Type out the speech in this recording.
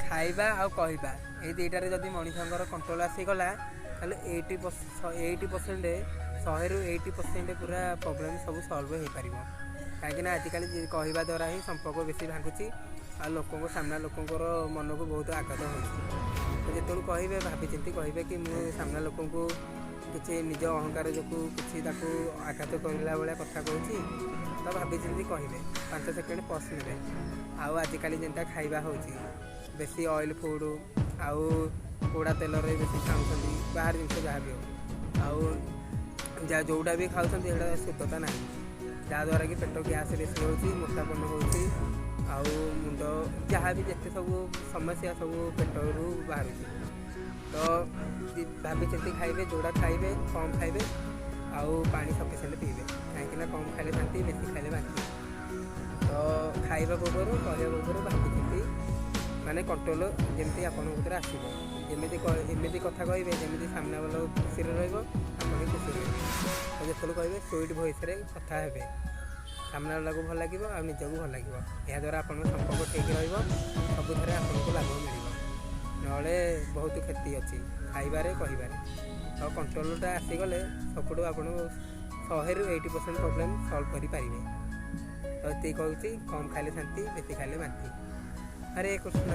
ଖାଇବା ଆଉ କହିବା, ଏଇ ଦୁଇଟାରେ ଯଦି ମଣିଷଙ୍କର କଣ୍ଟ୍ରୋଲ୍ ଆସିଗଲା, ତାହେଲେ 80%, 100ରୁ 80% ପୁରା ପ୍ରୋବ୍ଲେମ୍ ସବୁ ସଲ୍ଭ ହେଇପାରିବ। କାହିଁକିନା ଆଜିକାଲି କହିବା ଦ୍ୱାରା ହିଁ ସମ୍ପର୍କ ବେଶୀ ଭାଙ୍ଗୁଛି ଆଉ ଲୋକଙ୍କ ସାମ୍ନା ଲୋକଙ୍କର ମନକୁ ବହୁତ ଆଘାତ ହେଉଛି। ତ ଯେତେବେଳେ କହିବେ, ଭାବିଚିନ୍ତି କହିବେ କି ମୁଁ ସାମ୍ନା ଲୋକଙ୍କୁ କିଛି ନିଜ ଅହଙ୍କାର ଯୋଗୁଁ କିଛି ତାକୁ ଆଘାତ କରିଲା ଭଳିଆ କଥା କହୁଛି। ତ ଭାବିଚିନ୍ତି କହିବେ, 5 ସେକେଣ୍ଡ ପଜ୍ ନେବେ। ଆଉ ଆଜିକାଲି ଯେନ୍ତା ଖାଇବା ହେଉଛି, ବେଶୀ ଅଏଲ୍ ଫୁଡ଼୍ ଆଉ ପୋଡ଼ା ତେଲରେ ବେଶୀ ଖାଉଛନ୍ତି, ବାହାର ଜିନିଷ ଯାହା ବି ହେଉ, ଆଉ ଯାହା ଯେଉଁଟା ବି ଖାଉଛନ୍ତି ସେଇଟା ଶୁଦ୍ଧତା ନାହିଁ, ଯାହାଦ୍ୱାରା କି ପେଟ ଗ୍ୟାସ୍ ବେଶୀ ହେଉଛି, ମୋଟାପଣ ହେଉଛି ଆଉ ମୁଣ୍ଡ ଯାହା ବି ଯେତେ ସବୁ ସମସ୍ୟା ସବୁ ପେଟରୁ ବାହାରୁଛି। ତ ଭାବିଚିନ୍ତି ଖାଇବେ, ଯେଉଁଟା ଖାଇବେ କମ୍ ଖାଇବେ ଆଉ ପାଣି ସଫିସିଏଣ୍ଟ ପିଇବେ, କାହିଁକିନା କମ୍ ଖାଇଲେ ଶାନ୍ତି, ବେଶୀ ଖାଇଲେ ବାନ୍ତି। ତ ଖାଇବା ପୂର୍ବରୁ, କହିବା ପୂର୍ବରୁ ଭାବିଚିନ୍ତି, ମାନେ କଣ୍ଟ୍ରୋଲ ଯେମିତି ଆପଣଙ୍କ ଭିତରେ ଆସିବ, ଯେମିତି ଏମିତି କଥା କହିବେ ଯେମିତି ସାମ୍ନା ବାଲା ଖୁସିରେ ରହିବ, ଆପଣ ବି ଖୁସିରେ ରହିବେ। ତ ଯେତେବେଳେ କହିବେ, ସୁଇଟ୍ ଭଏସ୍ରେ କଥା ହେବେ, ସାମ୍ନା ବାଲାକୁ ଭଲ ଲାଗିବ ଆଉ ନିଜକୁ ଭଲ ଲାଗିବ। ଏହାଦ୍ୱାରା ଆପଣଙ୍କ ସମ୍ପର୍କ ଠିକ୍ ରହିବ, ସବୁଥିରେ ଆପଣଙ୍କୁ ଲାଭ ମିଳିବ, ନହେଲେ ବହୁତ କ୍ଷତି ଅଛି ଖାଇବାରେ, କହିବାରେ। ତ କଣ୍ଟ୍ରୋଲଟା ଆସିଗଲେ ସବୁଠୁ ଆପଣ 100ରୁ 80% ପ୍ରୋବ୍ଲେମ୍ ସଲ୍ଭ କରିପାରିବେ। ତ ଏତିକି କହୁଛି, କମ୍ ଖାଇଲେ ଶାନ୍ତି, ବେଶୀ ଖାଇଲେ ବାନ୍ତି। ହରେ କୃଷ୍ଣ।